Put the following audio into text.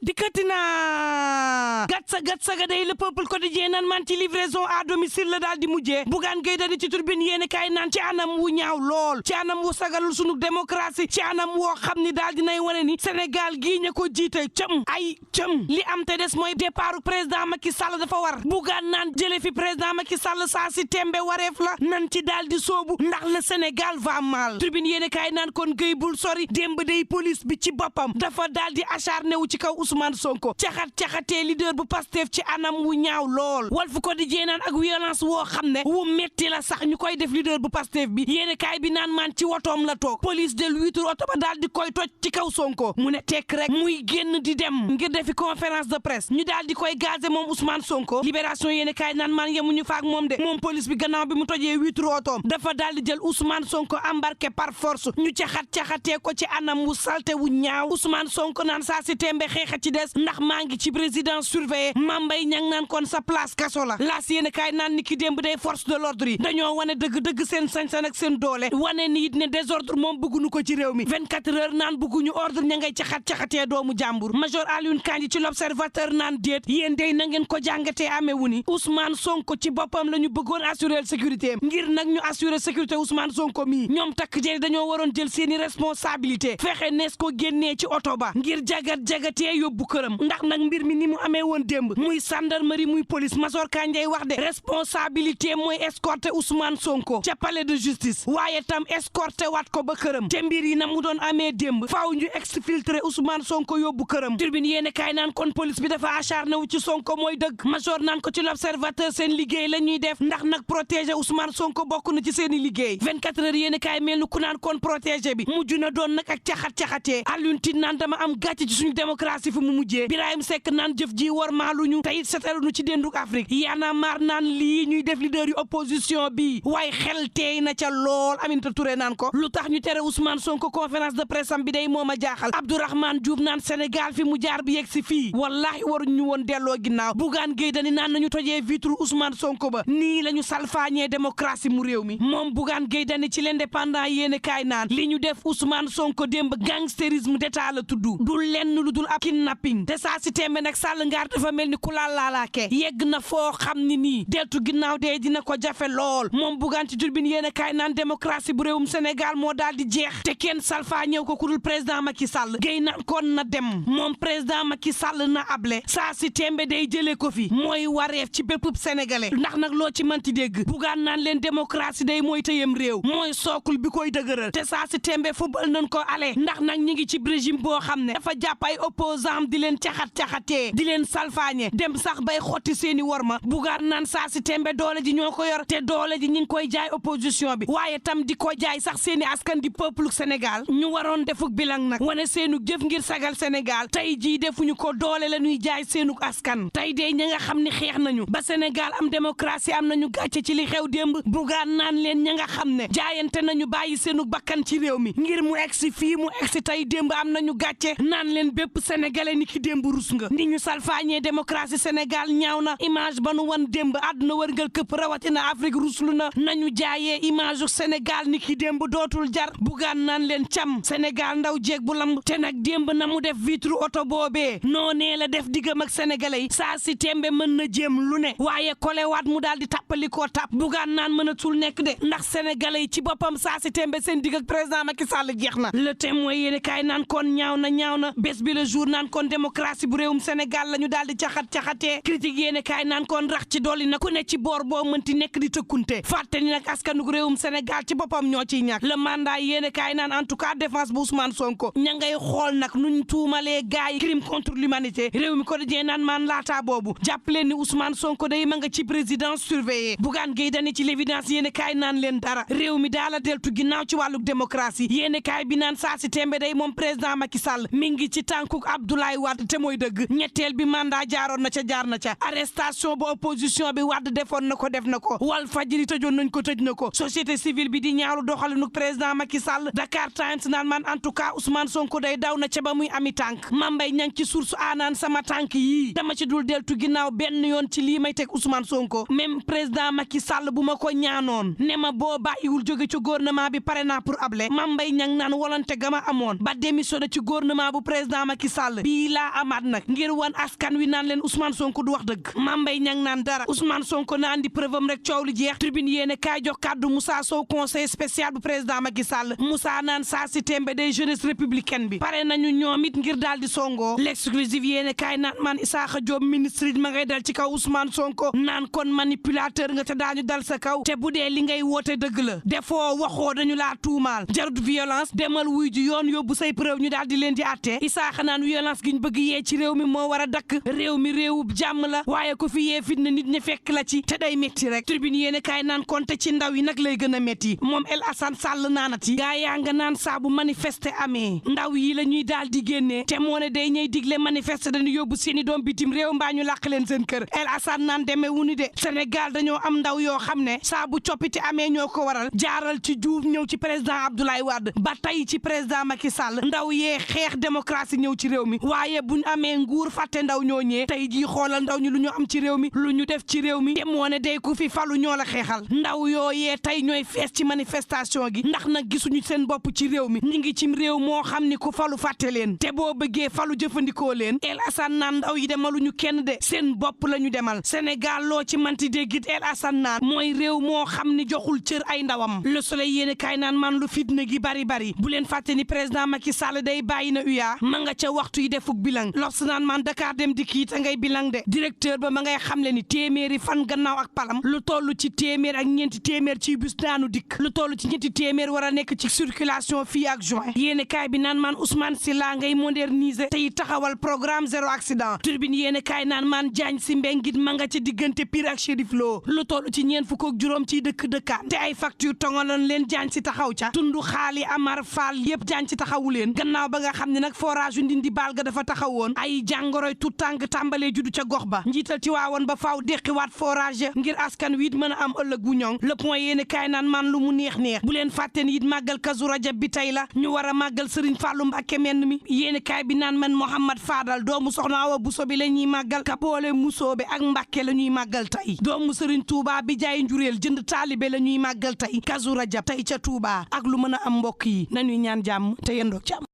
dikkati naa gatsa ga day le peuple quotidien nan man ci livraison à domicile la daal di mujjee Bougane Gueye Dany ci turbine yéeni kaay naan ci anam wu ñaaw lool ci anam wu sagalul sunu démocratie ci anam woo xam ni daal dinay wane ni Sénégal gii ña ko jiite cëm li am te des mooy départ président Macky Sall dafa war Bougane naan jële fi président Macky Sall saa si tembe wareef la nan ci daal di soobu ndax le Sénégal va mal turbine yéeni kaay naan kon Gueye bul sori démb day police bi ci boppam dafa daal di acharné wu ci kaw Ousmane Sonko caxatee leader bu Pastef ci anam wu ñaaw lool Walf Quotidien naan ak violence woo xam ne wu metti la sax ñu koy def leader bu Pastef bi yéene kaay bi naan man ci wotoom la toog police de l'huître oto ba daal di koy toj ci kaw Sonko mu ne tekk rek muy génn di dem ngir defi conférence de presse ñu daal di koy gazé moom Ousmane Sonko libération yéene kaay naan man yemuñu faak moom de moom police bi gannaaw bi mu tojee huître otoom dafa daal di jël Ousmane Sonko embarqué par force ñu caxatee ko ci anam wu salte wu ñaaw Ousmane Sonko naan saa si tembe xeexa ci des ndax maa ngi ci présidence surveillée Mambay ñang naan kon sa place kaso la laas yéen kaay naan ni ki démb day force de l'ordre yi dañoo wane dëgg seen sañ-sañ ak seen doole wane ni it ne désordre moom bëgguñu ko ci réew mi 24 heures naan bëgguñu ordre ña ngay caxatee doomu jàmbur major Alioune Kandji ci l'observateur naan déet yéen day na ngeen ko jàngatee amee wu ni Ousmane Sonko ci boppam la ñu bëggoon assurer sécurité ngir nag ñu assurer sécurité Ousmane Sonko mii ñoom takk jëri dañoo waroon jël seeni responsabilité fexe nees ko génnee ci oto ba ngir jagatee yóbbu këram ndax nag mbir mi ni mu amee woon démb muy gendarmerie muy police Masor Kandiaye wax de responsabilité mooy escorter Ousmane Sonko ca palais de justice waaye tam escorter waat ko ba këram te mbir yi na mu doon amee démb faaw ñu exfiltrer Ousmane Sonko yóbbu këram turbine yéene kaay naan kon police bi dafa acharné wu ci Sonko mooy dëgg Masor naan ko ci l'observateur seen liggéey la ñuy def ndax nag protéger Ousmane Sonko bokk na ci seeni liggéey 24 heures yéene kaay mel ni ku naan kon protéger bi mujj na doon nag ak caxatee Alioune Tine naan dama am gàcce ci suñu démocratie fu mu mujjee Birahim Seck naan jëf ji war maaluñu te it setaluñu ci dénduk Afrique yaana maar naan lii ñuy def leader yu opposition bi waaye xel teey na ca lool Aminata Touré naan ko lu tax ñu tere Ousmane Sonko conférence de presse am bi day moom a jaaxal Abdourahmane Diouf naan Sénégal fi mu jaar bi yegg si fii wallahi waruñu woon delloo ginnaaw Bougane Gueye Dany naan nañu tojee vitre Ousmane Sonko ba nii la ñu salfaañee démocratie mu réew mi moom Bougane Gueye Dany ci l'indépendant yéene kaay naan li ñu def Ousmane Sonko démb gangstérisme d'état la tudd du lenn lu dul ab kidnapping te saa si tembe nag Sall ngaar dafa mel ni ku laalaake yegg na foo xam ni nii deltu ginnaaw dee dina ko jafe lool moom Bougane ci turbine yéen a kaay naan démocratie bu réewum Sénégal moo daal di jeex te kenn salfaa ñëw ko ku dul président Macky Sall géy naan kon na dem moom président Macky Sall na able saa si tembe day jëlee ko fi mooy wareef ci bépp sénégalais ndax nag loo ci manti dégg Bougane naan leen démocratie day mooy tëyam réew mooy sookul bi koy dëgëral te saa si tembe football nañ ko ale ndax nag ñi ngi ci régime boo xam ne dafa jàpp ay opposant di leen caxatee di leen salfaañe dem sax bay xotti seeni worma Bougane naan saa si tembe doole ji ñoo ko yor te doole ji ñi ngi koy jaay opposition bi waaye tam di ko jaay sax seeni askan di peuple Sénégal ñu waroon defuk bilang nag wane seenu jëf ngir sagal Sénégal tey jii defuñu ko doole la ñuy jaay seenu askan tey de ña nga xam ni xeex nañu ba Sénégal am démocratie am nañu gàcce ci li xew démb Bougane naan leen ña nga xam ne jaayante nañu bàyyi seenu bakkan ci réew mi ngir mu egsi fii mu egsi tey démb am nañu gàcce naan leen bépp sénégalais ni ki démb rus nga ni ñu salfaañee démocratie Sénégal ñaaw na image ba nu wan démb àdduna wërngal këpp rawatina Afrique ruslu na nañu jaayee image u Sénégal ni ki démb dootul jar Bougane naan leen cam Sénégal ndaw jeeg bu lamb te nag démb na mu def vitre oto boobee noonee la def diggam ak sénégalais yi saa si tembe mën na jéem lu ne waaye kolewaat mu daal di tàppalikoo tàpp Bougane naan mënatul nekk de ndax sénégalais yi ci boppam saa si tembe seen digg ak président Macky Sall jeex na le témoin yéene kaay naan kon ñaaw na bés bi le jour naan kon démocratie bu réewum Sénégal la ñu daal di caxatee critique yéene kaay naan kon rax ci dolli na ku ne ci boor boo mënti nekk di tëkkunte fàtte ni nag askanug réewum Sénégal ci boppam ñoo ciy ñàkk le mandat yéene kaay naan en tout cas défense bu Ousmane Sonko ña ngay xool nag nuñ tuumalee gaay yi crime contre l'humanité réew mi ko dajee naan maan laataa boobu jàpp leen ni Ousmane Sonko day ma nga ci présidence surveillée Bougane Gueye Dany ci l'évidence yéene kaay naan leen dara réew mi daala deltu ginnaaw ci wàlluk démocratie yéene kaay bi naan saa si tembe day moom président Macky Sall mi ngi ci tànkuk Abdoulaye Wade te mooy dëgg ñetteel bi mandat jaaroon na ca jaar na ca arrestation ba opposition bi Wade defoon na ko def na ko Walf Fadjri tëjoon nañ ko tëj na ko société civile bi di ñaaru doxalinuk président Macky Sall Dakar Times naan man en tout cas Ousmane Sonko day daw na ca ba muy ami tànk Mambay ñang ci source aanaan sama tànk yii dama ci dul deltu ginnaaw benn yoon ci lii may teg Ousmane Sonko même président Macky Sall bu ma ko ñaanoon ne ma boo bàyyiwul jóge ci gouvernement bi pare naa pour able Mambay ñang naan volonté gama amoon ba démissionné ci gouvernement bu président Macky Sall bii laa amaat nag ngir wan askan wi naan leen Ousmane Sonko du wax dëgg Mame Mbaye Niang naan dara Ousmane Sonko na andi preuve am rek coow li jeex tribune yéene kaay jox kàddu Moussa Sow conseil spécial bu président Macky Sall Moussa naan saa si tembe des jeunesse républicaine bi pare nañu ñoom it ngir daal di songoo l'exclusive yéene kaay naan man Issakha Diop ministre ma ngay dal ci kaw Ousmane Sonko naan kon manipulateur nga te daañu dal sa kaw te bu dee li ngay woote dëgg la defoo waxoo dañu laa tuumaal jarut violence demal wuy ji yoon yóbbu say preuve ñu daal di leen di àtte Issakha naan violence gi ñu bëgg yee ci réew mi moo war a dakk réew mi réewub jàmm la waaye ko fi yee fitna nit ñi fekk la ci te day métti rek tribune yéene kaay naan konte ci ndaw yi nag lay gën a métti moom El Assane Sall naanati gaa yaa nga naan saa bu manifester amee ndaw yi la ñuy daal di génnee te moo ne day ñëy digle manifester dañu yóbbu seeni doom bitim réew mbaa ñu làq leen seen kër El Assane naan demee wunu de Sénégal dañoo am ndaw yoo xam ne saa bu coppite amee ñoo ko waral jaaral ci Diouf ñëw ci président Abdoulaye Wade ba tey ci président Macky Sall ndaw yee xeex démocratie ñëw ci réew mi waaye buñ amee nguur fàtte ndaw ñoo ñee tey jii xoolal ndaw ñi lu ñu am ci réew mi lu ñu def ci réew mi te moo ne day ku fi falu ñoo la xeexal ndaw yooyee tey ñooy fees ci manifestation gi ndax nag gisuñu seen bopp ci réew mi ñi ngi cim réew moo xam ni ku falu fàtte leen te boo bëggee falu jëfandikoo leen El Assane naan ndaw yi demaluñu kenn de seen bopp la ñu demal Sénégal loo ci manti déggit El Assane naan mooy réew moo xam ni joxul cër ay ndawam Le Soleil yéene kaay naan man lu fitna gi bari bu leen fàtte ni président Macky Sall day bàyyi na uyaa ma nga ca waxtu yi defuk bilang lox naan man Dakar dem di kiit a ngay bilang de directeur ba ma ngay xamle ni téeméeri fan gannaaw ak palam lu toll ci téeméer ak ñeenti téeméer ci bus daanu dikk lu toll ci ñeenti téeméer war a nekk ci circulation fii ak juin yéene kaay bi naan man Ousmane Sylla ngay moderniser tey taxawal programme zéro accident turbine yéene kaay naan man Diagne si mbengit ma nga ca diggante Pire ak Chérif Lo lu toll ci ñeent fukk ak juróom ciy dëkkaan te ay facture tongaloon leen Diagne si taxaw ca tundu xaali Amar Fall yëpp Diagne si taxawu leen gannaaw ba nga xam ne nag forage yu Ndindi Baal ga dafa taxawoon ay jàngoroy tout tànk tàmbalee juddu ca gox ba njiital ci waawoon ba faaw déqiwaat forage ngir askan wi it mën a am ëllëg bu ñoŋ le point yéene kaay naan man lu mu neex bu leen fàtte ni it màggal Kazu Rajab bi tey la ñu war a màggal Serigne Fallou Mbacké menn mi yéene kaay bi naan man Mouhamad Fadal doomu soxna Awa Bousso bi la ñuy màggal ka boole musoobe ak Mbacké la ñuy màggal tey doomu Serigne Touba bi jaay njureel jënd taalibe la ñuy màggal tey Kazu Rajab tey ca Touba ak lu mën a am mbokk yi nañuy ñaan jàmm te yendoo jàmm